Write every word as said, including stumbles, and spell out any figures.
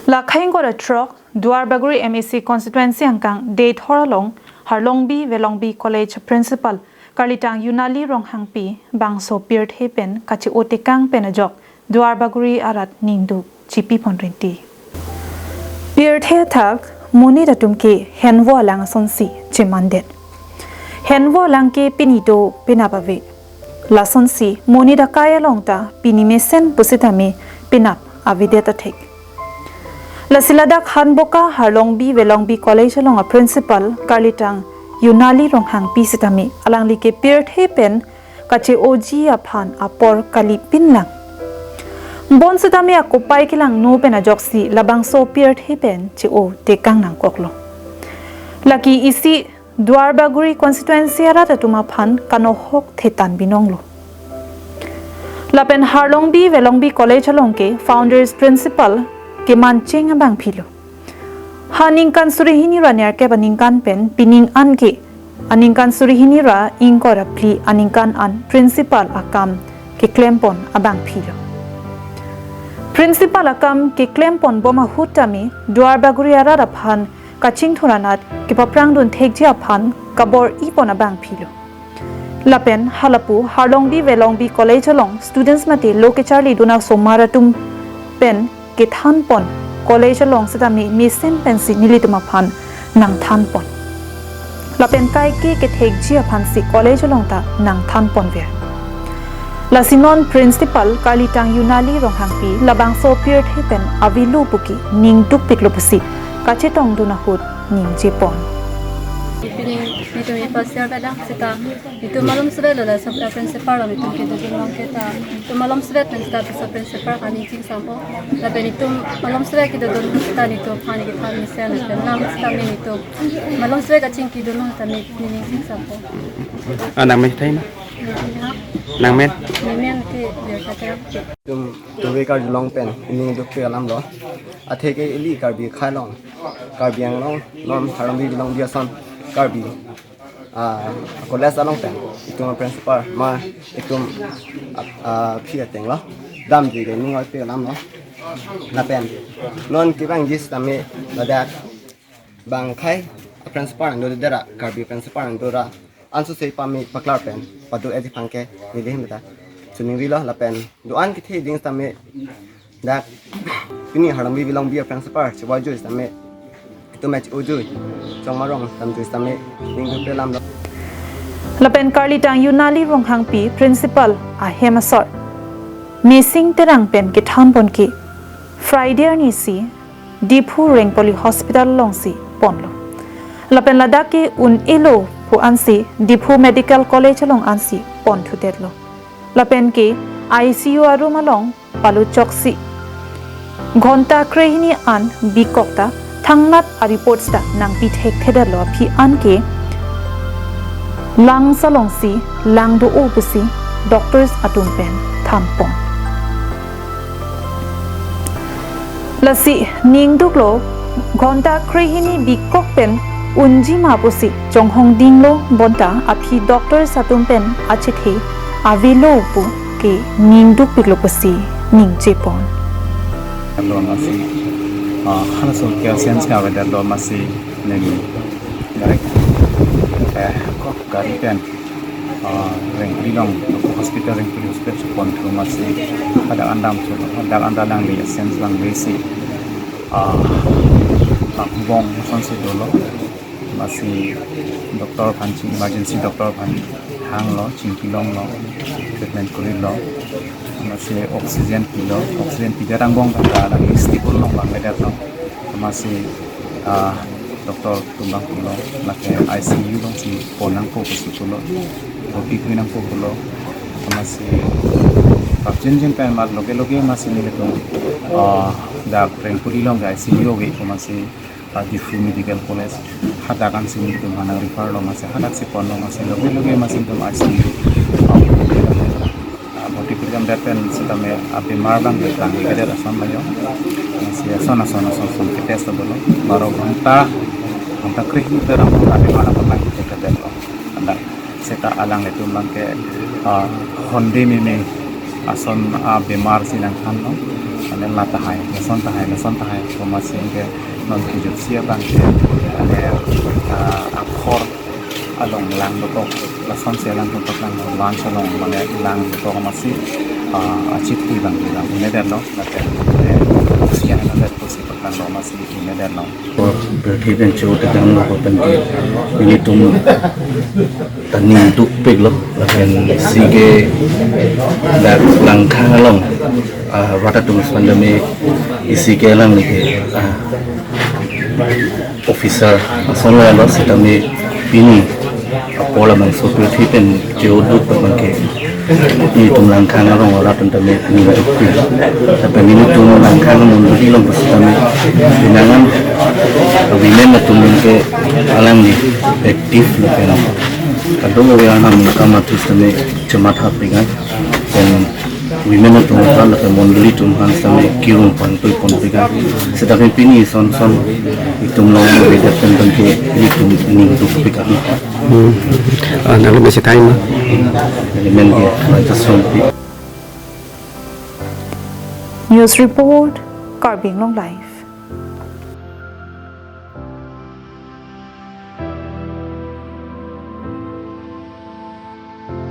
Lakhai ingkoi ra throk, Duarbagori M A C constituency angkang Deithor along Harlongbi Velongbi College Principal Karlitang Yunali Ronghangpi bangso pirthe pen kache-o tekang pen ajok Duarbagori arat ningduk chipi pon rinti. Pirthe athak monit atum ke henvo alang asonsi chemandet. Henvo alang ke pini do penap ave. Lasonsi monit akai along ta pini mesen pusitame penap avedet athek. Lasi ladak Hanboka Harlongbi Velongbi College along a principal Karlitang Yunali Ronghangpi sitame alangli ke pirthe pen kache-oji aphan apor kalipin lang. Bonsitame akopai kelangno pen ajoksi labangso pirthe pen che-o tekang nangkoklo. Lake isi Duarbagori constituency arat atum aphan kanohok thetan binonglo. Lapen Harlongbi Velongbi College along ke founders principal kemancheng abangphilo. Ha ningkan suri hini ra nerkep aningkan pen pining an ke aningkan suri hini ra ingkoi ra phli aningkan an principal akam keklem pon abangphilo. Principal akam keklem pon bom ahut tame Duarbagori arat aphan kachingthur anat kepaprang dun thekji aphan kabor-i pon abangphilo. Lapen halapu Harlongbi Velongbi College along students mate lo kecharli dun asomar atum pen kethan pon college along sitame mesen pensi nelitum aphan nangthan pon. Lapen kaike kethekji aphansi college along ta nangthan ponver. Lasi non principal Karlitang Yunali Ronghangpi labangso pirthe pen avelo puke ningdukpiklo pusi kachetong dun ahut ningje pon. Itum, itum ipasiar kadang sita, itum malom sebe lo la sub principal lo itum kedodun long ke ta, itum malom sebe pen sita sub principal kani ching sampo. Lapen itum malom sebe kedodun sita itum kani kethan mesen lapen lang sita men itum malom sebe kachingkidun long ta men ning ching sampo. Ah, nang men thai ma? Nang men? Nang men ke dia kata. Itum tuve karjulong pen ningdukpik alam lo. Atheke ili Karbi akhai along, Karbi Anglong along, Harlongbi Velongbi ason Karbi, ah, college along pen itum principal ma itum, ah, ah, phi ateng lo. Damji ke ning oi pe alam lo. Lapen non kevangji sitame ladak bang akhai principal nangdo dera, Karbi principal nangdo ra. Ansose pame paklar pen pado-etji aphan ke neli hem ta chuning rilo lapen do-an kethe ding sitame dak pini Harlongbi Velongbi a principal chewajui sitame itum match ujui chongmarong tamjui sitame ningdukpik alam lo. Lapen Karlitang Yunali Ronghangpi principal ahem asor Mising Terang pen kethan pon ke Friday arni si Diphu Rengpoli Hospital alongsi ponlo. Lapen ladak ke un-elo pu ansi Diphu Medical College along ansi ponthudet lo. Lapen ke I C U a room along palochoksi ghonta krehini an bikok ta thangnat a reports ta nangpi thekthedet lo aphi an ke lungs alongsi lang do-o pusi doctors atum pen than pon. Lasi ningduklo ghonta krehini bikok pen unji ma pusi chonghong dinglo bonta aphi doctors atum pen achethe avelo pu ke ningdukpiklo pusi ningje pon. Lo masi, ah, halaso ke sense ka avedet lo masi neli direct, eh, kok gari pen, ah, Rengpoli along, hospital, Rengpoli hospital si ponthu masi hadak an damthu, hadak an ta alangli sense vangvesi, ah, bang bong asonsi dolo. Masi doctor aphan ching, emergency doctor aphan hanglo, chingkilonglo, treatment kurilo. Masi oxygen pilo, oxygen pidet angbong ta alangli stable along vangvedetlo. Masi, ah, doctor atum abang pulo, lake I C U alongsi pon nangpo pusi pulo, bhorti kri nangpo pulo. Masi prapjin jin pen mat loge loge masi nelitum, ah, dak Rengpoli along ke I C U ave pu masi, ah, Diphu Medical College hadak ansi nelitum aphan nang refer lo masi hadaksi ponlo masi loge loge masi nelitum I C U, ah, ah, bhorti kri damdet pen sitame abemar abang tangvedet ason lo jo. Masi ason ason ason ason ke test dolo. Baro ghonta, ghonta krehini terang abemar abang tangvedetlo. Hadak seta alanglitum abang ke, ah, honde meme ason abemar si nangthanlo. Mane la tahai, lason tahai, lason tahai, pu amatsi ke non kejutsi abang ke, mane, ah, akhor along lang dokok, lasonsi lang dokok lang, lunch along mane lang dokok amatsi, ah, achithi abang ke lang un-edetlo, lapen, eh, siang na pusi paklanglo amatsi un-edetlo. Apor pirthe pen cho-o kedamlo pu pen ke nelitum ta ning dukpiklo, lapen isi ke dak Langkhang along, ah, rat atum sitame isi ke alangli ke, ah, officer ason lo, sitame pini apor labangso pirthe pen cho-o duk pu pen ke nelitum Langkhang arong arat atum tame ning dukpik. Lapen nelitum Langkhang mondoli along pusitame pinangan women atum ke alangli active lapen kadokave arnam kamatha sitame chemathapik an. Lapen women atum aphan lapen mondoli atum aphan sitame kirung pon tui ponpik an. Sitame pini son son itum along avedet pen pen ke nelitum ning dukpik an. Hmm. Ah, nangli masi time ma? Amen ke, ah, just from the News report, Karbi Anglong Live.